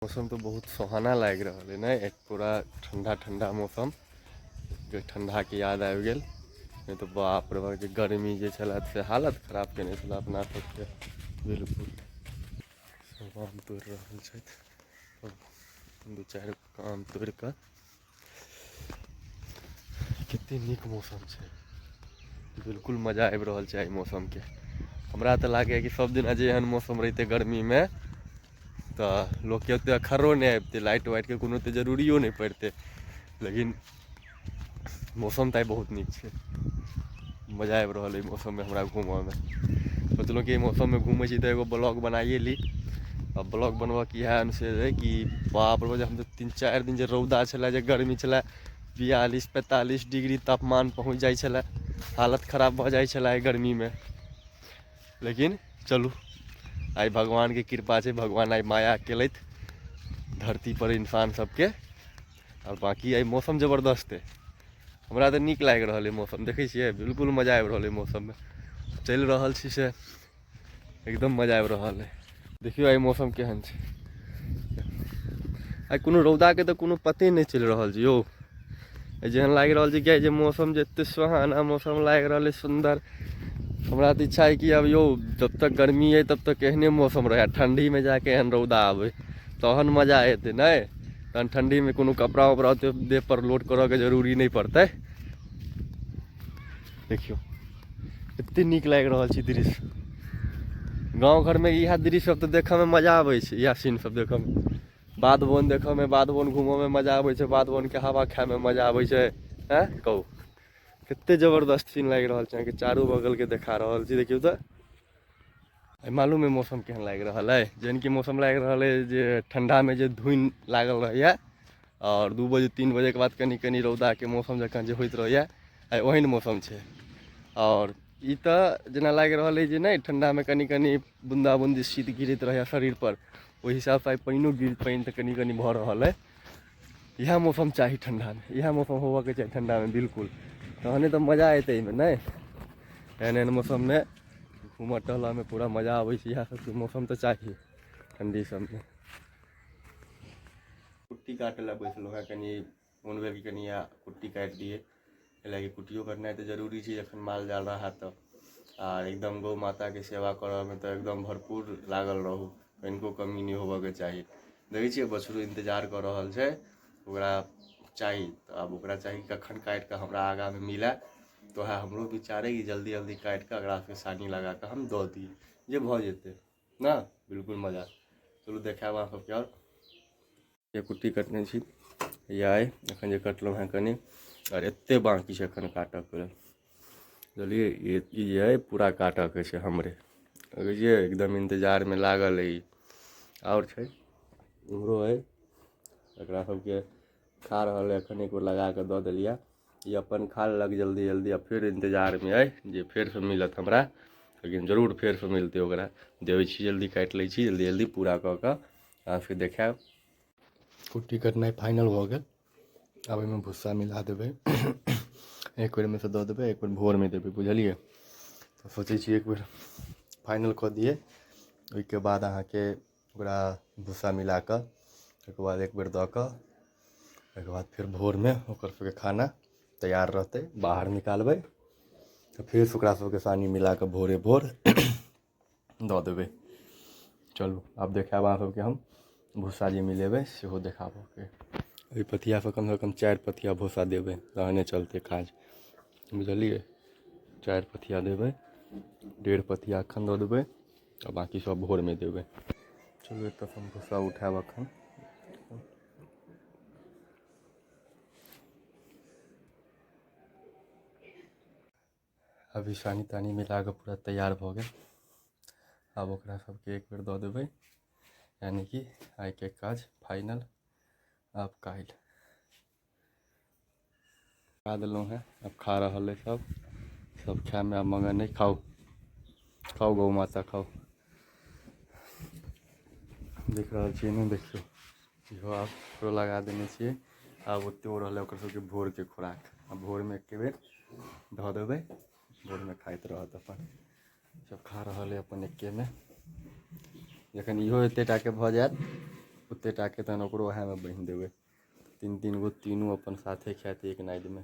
मौसम तऽ बहुत सुहाना लागि रहल अइ ने, एक पूरा ठंडा ठंडा मौसम, जे ठंडाके याद आबि गेल। नहि तऽ बाप रे बाप जे गर्मी जे छलै से हालत खराब केने छलै अपना सबके। बिल्कुल सब आम तोड़ि रहल छथि, दू चारि गो आम तोड़ि कऽ। कते नीक मौसम छै, बिल्कुल मजा आबि रहल छै एहि मौसमके। हमरा तऽ लागैए कि सब दिना जे एहन मौसम रहितै गर्मीमे तऽ लोकके ओते अखरो नहि आबितै, लाइट वाइटके कोनो ओते जरूरियो नहि पड़तै। लेकिन मौसम तऽ आइ बहुत नीक छै, मजा आबि रहल अइ मौसममे हमरा घूमऽमे। सोचलहुँ कि एहि मौसममे घूमै छी तऽ एगो ब्लॉग बनाइए ली। आ ब्लॉग बनबऽके इएह अनुसार रहै कि बाप रे, हम तऽ 3-4 दिन जे रौदा छलै, जे गर्मी छलै, 42-45 डिग्री तापमान पहुँच जाइ छलै, हालत खराब भऽ जाइ छलै एहि गर्मीमे। लेकिन चलू आइ भगवानके कृपा छै, भगवान आइ माया केलथि धरती पर इंसान सबके। आओर बाँकी आइ मौसम जबरदस्त अइ, हमरा तऽ नीक लागि रहल अइ मौसम। देखै छियै बिल्कुल मजा आबि रहल अइ मौसममे, चलि रहल छी से एकदम मजा आबि रहल अइ। देखियौ आइ मौसम केहन छै, आइ कोनो रौदाके तऽ कोनो पते नहि चलि रहल छै यौ। जेहन लागि रहल छै कि आइ जे मौसम जे एते सुहाना मौसम लागि रहल अइ सुन्दर। हमरा तऽ इच्छा अइ कि आब यौ जब तक गर्मी अइ तब तक एहने मौसम रहै, ठण्डीमे जाके एहन रौदा आबै तहन मजा एतै नहि। तहन ठण्डीमे कोनो कपड़ा उपड़ा ओते देह पर लोड करऽके जरूरी नहि पड़तै। देखियौ एते नीक लागि रहल छै दृश्य। गाँव घरमे इएह दृश्य सब तऽ देखऽमे मजा आबै छै, इएह सीन सब देखऽमे, बाध वन देखऽमे, बाध वन घूमऽमे मजा आबै छै, बाध वनके हवा खायमे मजा आबै छै। हँ कहू कते जबरदस्त सीन लागि रहल छै अहाँके, चारू बगलके देखा रहल छी। देखियौ तऽ आइ मालूम है मौसम केहन लागि रहल अइ, जेहन कि मौसम लागि रहल अइ जे ठण्डामे जे धुनि लागल रहैए आओर 2 बजे 3 बजेके बाद कनि कनि रौदाके मौसम जकाँ जे होइत रहैए, आइ ओहन मौसम छै। आओर ई तऽ जेना लागि रहल अइ जे नहि ठण्डामे कनि कनि बून्दा बून्दी शीत गिरैत रहैए शरीरपर, ओहि हिसाबसँ आइ पानिओ गिर पानि तऽ कनि कनि भऽ रहल अइ। इएह मौसम चाही ठण्डामे, इएह मौसम होबऽके चाही ठण्डामे बिल्कुल, तहने तऽ मजा एतै एहिमे नहि। एहन एहन मौसममे घूमऽ टहलऽमे पूरा मजा आबै छै, इएह सबके मौसम तऽ चाही ठण्डी सबमे। कुट्टी काटै लए बैसलहुँ हेँ, कनि मोन भेल कि कनि कुट्टी काटि दियै, एहि लए कऽ कुट्टियो कटनाइ तऽ जरूरी छै जखन माल जाल रहत तऽ। आ एकदम गौ माताके सेवा करऽमे तऽ एकदम भरपूर लागल रहू, कनिको कमी नहि होबऽके चाही। देखै छियै बछड़ू इन्तजार कऽ रहल छै, ओकरा चाही तऽ आब ओकरा चाही कखन काटि कऽ हमरा आगाँमे मिलए, तऽ वएह हमरो विचार अइ कि जल्दी जल्दी काटि कऽ एकरा सबके सानी लगा कऽ हम दऽ दियै, जे भऽ जेतै ने बिल्कुल मजा। चलू देखायब अहाँ सबके। आओर ये कुट्टी कटने छी या एखन जे कटलहुँ हेँ कनि, आओर एते बाँकी छै एखन काटऽके लेल, बुझलियै। ई जे अइ पूरा काटऽके छै हमरे, देखै छियै एकदम इन्तजारमे लागल अइ। आओर छै इम्हरो अइ, एकरा सबके खा रहल अइ, एखन एक बेर लगा कऽ दऽ देलियै, ई अपन खा लेलक जल्दी जल्दी, आ फेर इन्तजारमे अइ जे फेरसँ मिलत हमरा, लेकिन जरूर फेरसँ मिलतै ओकरा। देबै छी जल्दी, काटि लै छी जल्दी जल्दी पूरा कऽ कऽ अहाँ सबके देखायब। कुट्टी कटनाइ फाइनल भऽ गेल, आब एहिमे भुस्सा मिला देबै, एक बेरमे सँ दऽ देबै, एक बेर भोरमे देबै, बुझलियै। तऽ सोचै छी एक बेर फाइनल कऽ दियै, ओहिके बाद अहाँके ओकरा भुस्सा मिला कऽ ओहिके बाद एक बेर दऽ कऽ ओहिके बाद फेर भोरमे ओकर सबके खाना तैयार रहतै, बाहर निकालबै तऽ फेर ओकरा सबके सानी मिला कऽ भोरे भोर दऽ देबै। चलू आब देखायब अहाँ सबके हम भुस्सा जे मिलेबै सेहो देखाबऽके। एहि पथियासँ कमसँ कम 4 पथिया भुस्सा देबै तहने चलतै काज, बुझलियै। 4 पथिया देबै, 1.5 पथिया एखन दऽ देबै आ बाँकी सब भोरमे देबै। चलू एतऽसँ हम भुस्सा उठायब एखन। अभी सानी तानी मिला कऽ पूरा तैयार भऽ गेल, आब ओकरा सबके एक बेर दऽ देबै, यानी कि आइके काज फाइनल। आब काल्हि खा देलहुँ हेँ, आब खा रहल अइ सब, सब खायमे आब मगन नहि। खाउ खाउ गौ माता खाउ। देख रहल छियै ने, देखियौ इहो आब ओकरो लगा देने छियै। आब ओते ओ रहलै ओकर सबके भोरके खुराक, आ भोरमे एके बेर धऽ देबै, भोरमे खाइत रहत अपन। सब खा रहल अइ अपन एकेमे। जखन इहो एते टाके भऽ जायत ओतेक टाके तहन ओकरो उएहमे बान्हि देबै। 3-3 गो तीनू अपन साथे खायत एक नादिमे।